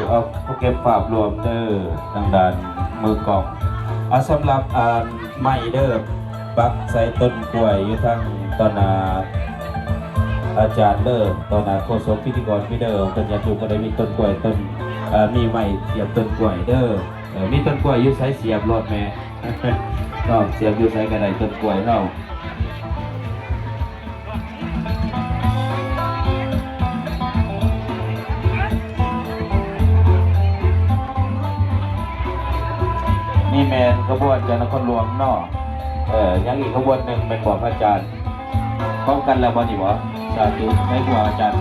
ເອົາເກັບພາບລວມເດີ ທາງດ້ານມືກ້ອງ. ອາ ສຳລັບ ອາ ໄມ້ເດີ ປັກໃສ່ຕົ້ນກ້ວຍຢູ່ທາງຕໍ່ໜ້າອາຈານເດີ ຕໍ່ໜ້າໂຄສົກພິທີກອນເດີ. ເພິ່ນຢາກຢູ່ບໍ່ໄດ້ມີຕົ້ນກ້ວຍຕົ້ນ ເອີ ມີໄມ້ສຽບຕົ້ນກ້ວຍເດີ. ເອີ ມີຕົ້ນກ້ວຍຢູ່ໃສສຽບໂລດແມ່ ເນາະ ສຽບຢູ່ໃສກໍໄດ້ຕົ້ນກ້ວຍເຮົາ. ນີ້ແມ່ນຂະບວນຈາກນະຄອນຫຼວງເນາະ. ເອີ ຍັງອີກຂະບວນໜຶ່ງແມ່ນບໍ່ພະອາຈານ? ພ້ອມກັນແລ້ວບໍ່ນີ້ບໍ່? ສາທຸ ໃຫ້ຄູອາຈານ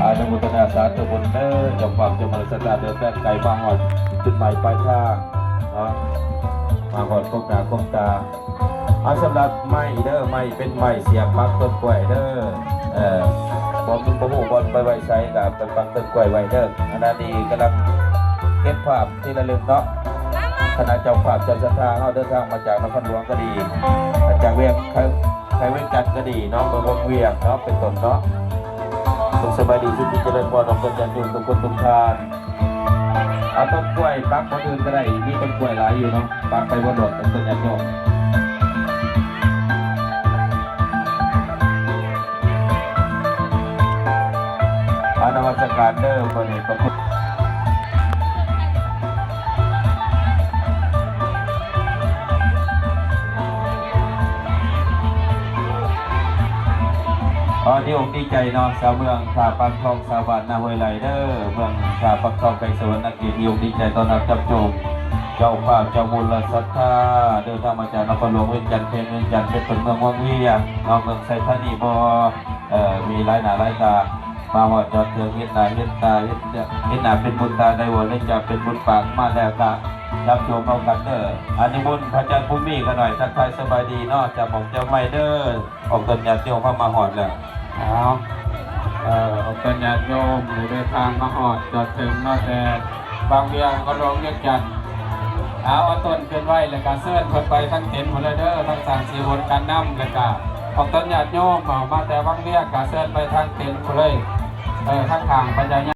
ອານຸໂມທະນາສາທຸບຸນເດີ ເຈົ້າພາບເຈົ້າມາລັດສະຖາເດີ ແປດໄກມາຮອດຈຸດໝາຍປາຍທາງເນາະ ມາຮອດຄົບໜ້າຄົບຕາ. ອາ ສຳລັບໄມ້ເດີ ໄມ້ເປັນໄມ້ສຽບປັກຕົ້ນກ້ວຍເດີ ເອີ ບໍ່ ບໍ່ຮູ້ບ່ອນໄປໄວ້ໃສ ກໍໄປປັກຕົ້ນກ້ວຍໄວ້ເດີ. ຂະນະນີ້ກຳລັງເກັບພາບທີ່ລະລຶກເນາະ ຄະນະເຈົ້າພາບເຈົ້າສັດທາເຮົາເດີນທາງມາຈາກນະຄອນຫຼວງກໍດີ ຈາກວຽງ ໄຄວຽງຈັນກໍດີເນາະ ເມືອງວັງວຽງເນາະ ເປັນຕົ້ນເນາະ. ສຸກສະບາຍດີ ສຸກດີຈະເລີນພອນ ອອກຕົນຍາດໂຍມທຸກຄົນທຸກທ່ານ. ເອົາຕົ້ນກ້ວຍປັກບ່ອນອື່ນກໍໄດ້ ມີຕົ້ນກ້ວຍຫຼາຍຢູ່ເນາະ ປັກໄປບ່ອນໂລດ ອອກຕົນຍາດໂຍມ. ອາ ນະມັດສະການເດີ ບັດນີ້ພະຄຸນ ອາ ດີອົກດີໃຈເນາະ ຊາວເມືອງທ່າປາກທອງ ຊາວບ້ານນາຫ້ວຍໄຫຼເດີ ເມືອງທ່າປາກທອງ ແຂວງສະຫວັນນະເຂດ ດີອົກດີໃຈຕ້ອນຮັບຈາກໂຍມ ເຈົ້າພາບເຈົ້າບຸນລະສັດທາ ເດີນທາງມາຈາກນະຄອນຫຼວງວຽງຈັນ ແຂວງວຽງຈັນ ເປັນຕົ້ນເມືອງວັງວຽງເນາະ ເມືອງໄຊທານີບໍ່ ເອີ ມີຫຼາຍໜ້າຫຼາຍຕາ ມາຮອດຈອດເຖິງ ເຫັນໜ້າເຫັນຕາ ເຫັນ ເຫັນໜ້າເປັນບຸນຕາ ໄດ້ເວົ້າໄດ້ຈາເປັນບຸນປາກ ມາແລ້ວກະຈາບໂຈມເອົາກັນເດີ. ອາ ນິມົນພະອາຈານພູມີຂະໜ້ອຍ ທັກທາຍສະບາຍດີເນາະ ຈາໝອກຈາໄມ້ເດີ ອອກຕົນຍາດໂຍມເຮົາມາຮອດແລ້ວ. ເອົາ ເອີ ອອກຕົນຍາດໂຍມໄດ້ເດີນທາງມາຮອດຈອດເຖິງເນາະ ແຕ່ ວັງວຽງ ນະຄອນຫຼວງວຽງຈັນ. ເອົາ ເອົາຕົ້ນຂຶ້ນໄວ້ ແລ້ວກະເຊີນເພິ່ນໄປທາງເຕັນພຸ້ນເລີຍເດີ ທາງຊ່າງສີວົນການນຳ ແລ້ວກະພວກຕົນຍາດໂຍມເອົາມາແຕ່ວັງວຽງ ກະເຊີນໄປທາງເຕັນພຸ້ນເລີຍ ເອີ ທາງຂ້າງພະຍາຍາ